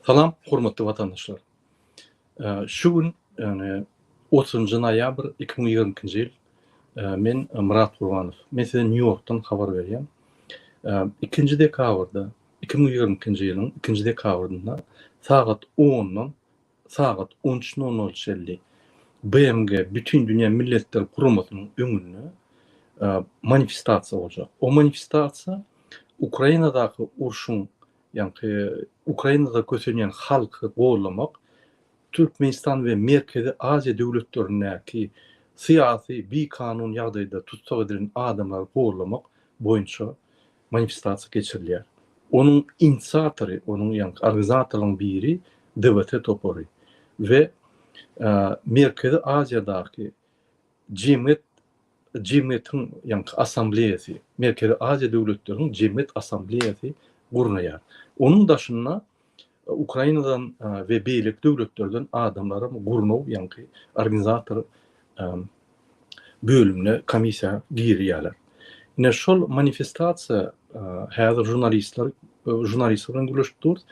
Salam hormatly watandaşlar. Şu gün ýagny 30-njy noýabr 2022-nji ýyl men Myrat Gurbanow. Men size Nýu-Ýorkdan habar berýän. 2-nji dekabrda 2022-nji ýylyň 2-nji dekabrynda sagat 10-dan sagat 13:00 çenli BMG Bütindünýä Milletler Guramasynyň öňünde manifestasiýa boljak. O manifestasiýa Ukrainadaky urşuň ýaňky Ukrainada kösenýän halky gollamak, Türkmenistan we Merkezi Aziýa döwletlerindäki syýasy bikanun ýagdaýda tussag edilen adamlary gollamak boýunça manifestasiýa geçirilýär. Onuň inisiatory, onuň ýaňky organizatorlaryň biri DWT topary we Merkezi Aziýadaky jemgyýet jemgyýetiň ýaňky assambleýasy, Merkezi Aziýa döwletleriniň jemgyýet assambleýasy gurnaýar. Onuň daşynda Ukrainadan we beýleki döwletlerden adamlaram gurnaw ýaňky organizator bölümine komissiýa girýärler. Ine şol manifestasiýa häzir žurnalistler žurnalistler bilen gürleşip durus.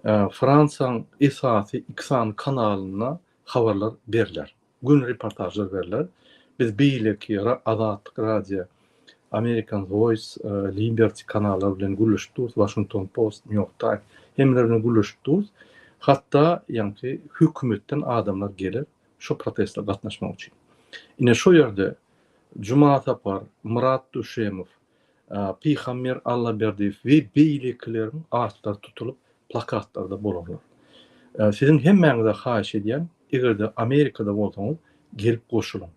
Fransiýanyň esasy iki sany kanalynda habarlar berler. Göni reportažlar berler. Biz beýleki Azatlyk Radio, American Voice, Liberty kanallary bilen gürleşip durus, Washington Post, New York Times hemmeler bilen gürleşip durus. Hatda ýaňky hökümetden adamlar geler şo proteste gatnaşmak üçin. Ine şo ýerde Juma Sapar, Myrat Duşemow, Pygamber Allaberdiýew we beýlekileriň atlary tutulyp plakatlarda bolarlar. Siziň hemmäňize haýyş edýän, eger-de Amerikada bolsaňyz gelip goşulyň.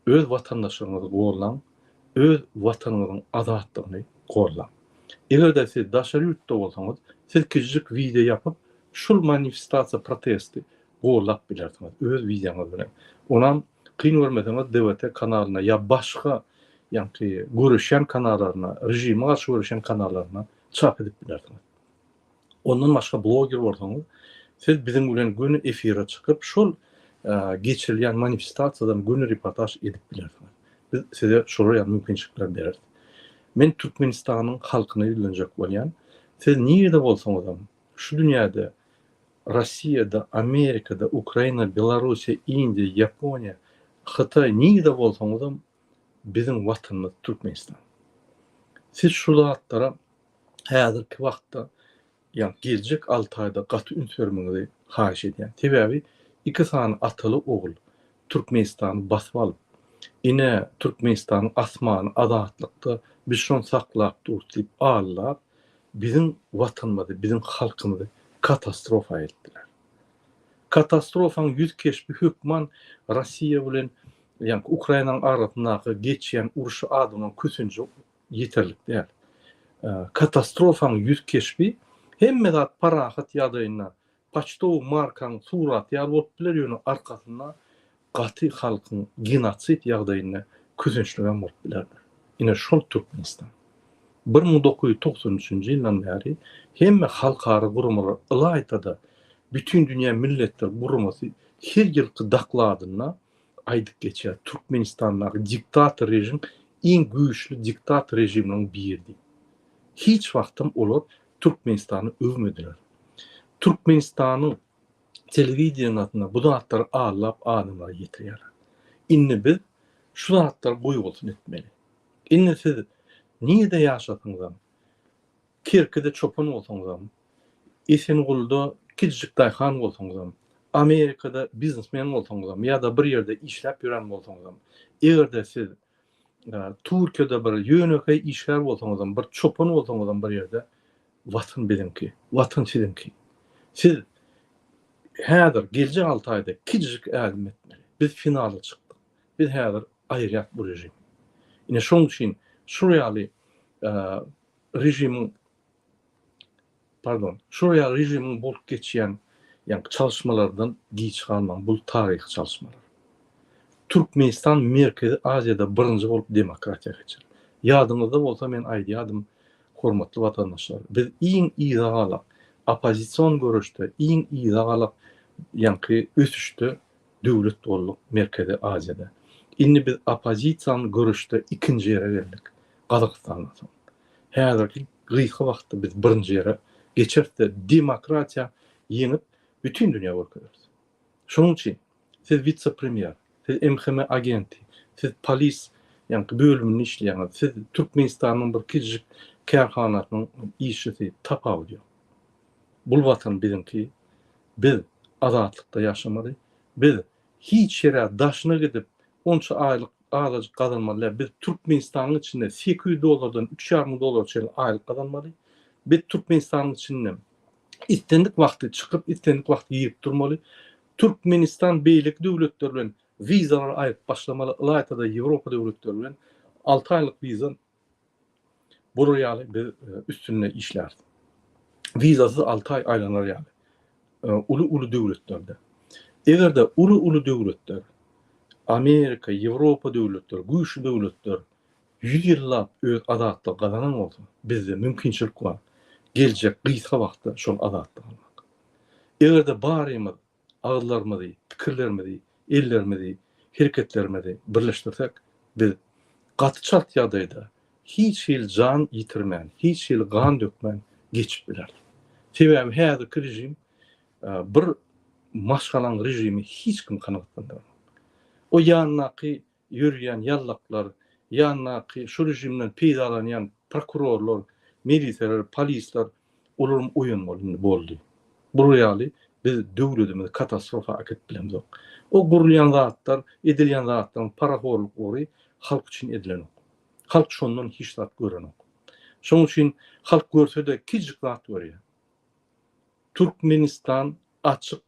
Öz watandaşlaryňyzy gollaň, öz watanyňyzyň azatlygyny gollaň. Eger-de siz daşary ýurtda bolsaňyz, siz kiçijik wideo ýapyp, şul manifestasiýa protesti gollap bilersiňiz öz wideoňyz bilen. Onam kyn görmeseňiz DWT kanalyna ýa başga ýaňky göreşýän kanalaryna, režime garşy göreşýän kanalaryna çap edip bilersiňiz. Ondan başga bloger bolsaňyz, siz biziň bilen göni efire çykyp, şol geçirilýän manifestasiýadan göni reportaž edip bilersiňiz. Biz size şolar ýaly mümkinçilikleri bereris. Men Türkmenistanyň halkyna ýüzlenjek bolýan. Siz nirede bolsaňyzam, şu dünýäde Rossiýada, Amerikada, Ukraina, Belarussiýa, Indiýa, Ýaponiýa, Hytaý nirede bolsaňyzam biziň watanymyz Türkmenistan. Siz şu zatlara häzirki wagtda ýa geljek alty aýda gaty üns bermegiňizi haýyş edýän. Sebäbi iki sany ataly ogul Türkmenistany basyp alyp, ine Türkmenistanyň asmany azatlykda biz şony saklap durus diýip aldap, biziň watanymyzy, biziň halkymyzy katastrofa eltdiler. Katastrofaň ýüz keşbi hökman Rossiýa bilen ýaňky Ukrainanyň arasyndaky geçýän urşy adamlaryň kösenji ýeterlik däl. Katastrofaň ýüz keşbi hemme zat parahat ýagdaýynda Poçtowy markaň suraty ýaly bolup biler ýöne arkasynda gaty halkyň genosid ýagdaýynda kösençligem bolup bilerdir. Ine şol Türkmenistan. 1993-nji ýyldan bäri hemme halkara guramalar ylaýta-da Bütindünýä Milletler Guramasy her ýylky dokladynda aýdyp geçýär Türkmenistandaky diktator režim iň güýçli diktator režiminiň biri diýip. Hiç wagtam olar Türkmenistany öwmediler. Türkmenistanyň telewideniýasynda bu zatlary aldap adamlara ýetirýärler. Indi biz şu zatlary goýbolsun etmeli. Indi siz nirede ýaşasyňyzam, Kerkide çopan bolsaňyzam, Esengulda kiçijik daýhan bolsaňyzam, Amerikada biznesmen bolsaňyzam ýa-da bir ýerde işläp ýören bolsaňyzam, eger-de siz Türkiýede bir ýönekeý işgär bolsaňyzam, bir çopan bolsaňyzam bir ýerde Watan biziňki, Watan siziňki. Siz häzir geljek alty aýda kiçijik ädim etmeli. Biz finala çykdyk. Biz häzir aýyrýas bu režimi. Ine şonuň üçin şul ýaly režimiň Pardon, şol ýaly režimiň bolup geçýän ýaňky çalyşmalardan giç galmaň, bul taryhy çalyşmalar. Türkmenistan Merkezi Aziýada birinji bolup demokratiýa geçer. Ýadyňyzda bolsa men aýdýadym, hormatly watandaşlar, biz iň yza galak, oppozision göreşde iň yza galak ýaňky ösüşde döwlet bolduk Merkezi Aziýada. Indi biz oppozisiýany göreşde ikinji ýere geldik, Gazagystandan soň. Häzirki gysga wagtda biz birinji ýere geçeris-de, demokratiýa. ýeňip, bütin dünýä görkezeris. Şonuň üçin siz wise-premýer, siz MHM agenti, siz polis ýaňky bölüminde işleýäňiz, siz Türkmenistanyň bir kiçijik kärhanasynyň işçisi, tapawudy ýok. Bul watan biziňki, biz azatlykda ýaşamaly, biz hiç ýere daşyna gidip onça aýlyk azajyk gazanmaly däl, biz Türkmenistanyň içinde 800 dollardan üç ýarym müň dollara çenli aýlyk gazanmaly, biz Türkmenistanyň içinde islendik wagty çykyp, islendik wagty girip durmaly, Türkmenistan beýleki döwletler bilen wizalar aýryp başlamaly, ylaýta-da Ýewropa döwletleri bilen alty aýlyk wiza Bular ýaly biz üstünde işläris. Wizasyz 6 aý aýlanar ýaly. Uly-uly döwletlerde. Eger-de uly-uly döwletler, Amerika, Ýewropa döwletleri, güýçli döwletler 100 ýyllap öz azatlygy gazanan bolsa, bizde mümkinçilik bar, geljek gysga wagtda şol azatlygy almak. Eger-de barymyz agyzlarymyzy, pikirlerimizi, ellerimizi, hereketlerimizi birleşdirsek, biz gaty çalt ýagdaýda hiç hili jan ýitirmän, hiç hili gan dökmän geçip bileris. Sebäbi häzirki režim bir maşgalaň režimi hiç kimi kanagatlandyranok. O ýanyndaky ýörýän ýallaklar, ýanyndaky şu režimden peýdalanýan prokurorlar, miliseler, polisler olaram oýanmaly indi boldy. Bular ýaly biz döwletimizi katastrofa äkidip bilemzok. O gurulýan zatlar, edilýän zatlaryň parahorluk ugry halk üçin edilenok. Halk şondan hiç zat görenok. Şonuň üçin halk görse-de kiçijik zat görýär. Türkmenistan açyk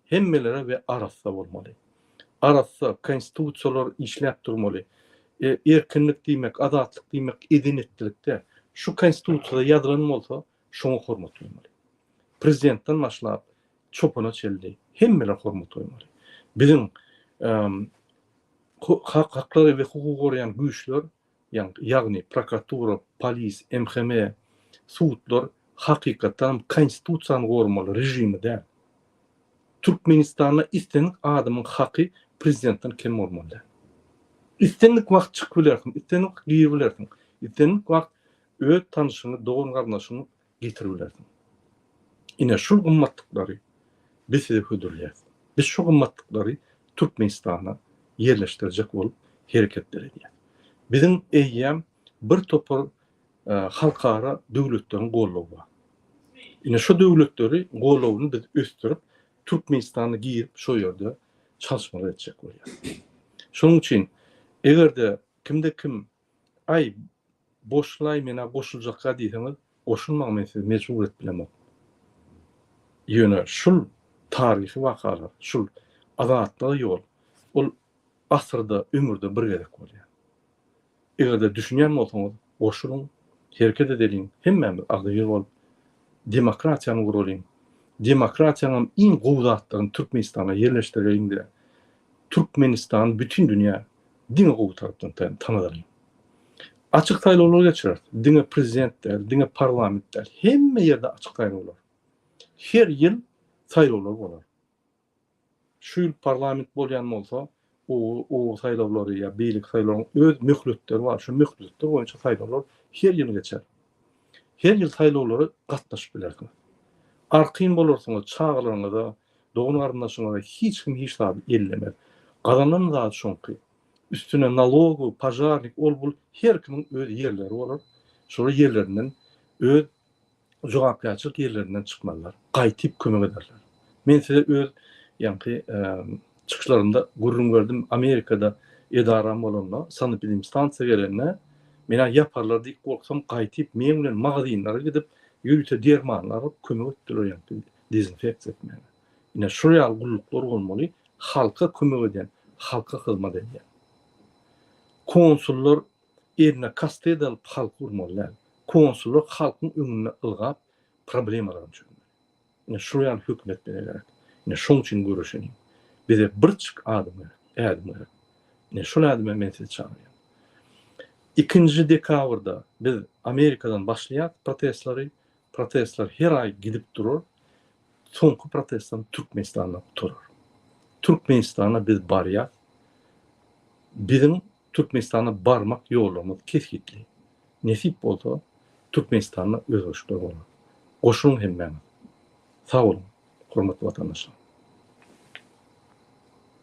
hemmelere we arassa bolmaly. Arassa konstitusiýalar işläp durmaly. Erkinlik diýmek, azatlyk diýmek eden-etdilik däl. Şu konstitusiýada ýazylan bolsa, şoňa hormat goýmaly. Prezidentden başlap, çopana çenli hemmeler hormat goýmaly. Biziň haklary we hukugy goraýan güýçler ýagny prokuratura, polis, MHM, sudlar hakykatdanam konstitusiýany goramaly, režimi däl. Türkmenistanda islendik adamyň haky prezidentden kem bolmaly däl. Islendik wagt çykyp bilersiň, islendik wagt girip bilersiň, islendik wagt öz tanyşyňy, dogan-garyndaşyňy getirip bilersiň. Ine şul gymmatlyklary biz size hödürleýäris. Biz şu gymmatlyklary Türkmenistana ýerleşdirjek bolup hereketler edýäris. Biziň eýýäm bir topar halkara döwletleriň goldawy bar. Ine şu döwletleri goldawyny biz ösdürip Türkmenistana girip şo ýerde çalyşmalar etjek bolýarys. Şonuň üçin eger-de kimde-kim Aý, boşlaý menä goşuljakka diýseňiz, goşulmaň men sizi mejbur edip bilemok. Ýöne şul taryhy wakalar, şul azatlyga ýol, ol asyrda, ömürde bir gezek bolýar. Eger-de düşünýän bolsaňyz, goşulyň, hereket edeliň, hemmämiz agzybir bolup, demokratiýany guralyň. Demokratiýanyňam iň gowy zatlaryny Türkmenistana ýerleşdireliň-de, Türkmenistany bütin dünýä diňe gowy tarapdan tanadalyň. Açyk saýlawlar geçireris. Diňe prezident däl, diňe parlament däl. Hemme ýerde açyk saýlawlar. Her ýyl saýlawlar bolar. Şu ýyl parlament bolýan bolsa, oba saýlawlary ýa beýleki saýlawlaryň öz möhletleri bar. Şu möhletler boýunça saýlawlar her ýyl geçer. Her ýyl saýlawlara gatnaşyp bilersiňiz. Arkaýyn bolarsyňyz, çagalaryňyza, dogan-garyndaşyňyza hiç kim hiç zady ellemez. Gazanan zady şoňky. Üstüne nalogowy, požarnik, ol-bul her kimiň öz ýerleri bolar. Şolar ýerlerinden öz jogapkärçilik ýerlerinden çykmazlar. Gaýtyp kömek ederler. Men size öz ýaňky çykyşlarymda gürrüň berdim. Amerikada edaram bolanda, sanepidemstansiýa gelende, men-ä ýaparlar diýip gorksam, gaýtyp meň bilen magazinlere gidip, ýörite dermanlar alyp kömek etdiler ýaňky dezinfeksiýa etmäge. Ine şol ýaly gulluklar bolmaly, halka kömek edýän, halka hyzmat edýän. Konsullar eline kastet alyp halky urmaly däl. Konsullar halkyň öňünde ylgap problemalaryny çözmeli. Ine şol ýaly hökümet bize gerek. Ine şoň üçin göreşeliň. Bize birjik adım gerek, ädim gerek. Ine şol ädime men sizi çagyrýan. Ikinji dekabrda biz Amerikadan başlaýas protestleri. Protestler her aý gidip durar. Soňky protestem Türkmenistanda gutarar. Türkmenistana biz barýas. Biziň Türkmenistana barmak ýollarymyz kesgitli. Nesip bolsa Türkmenistanda özgerişikler bolar. Goşulyň hemmäňiz. Sag boluň. hormatly watandaşlar.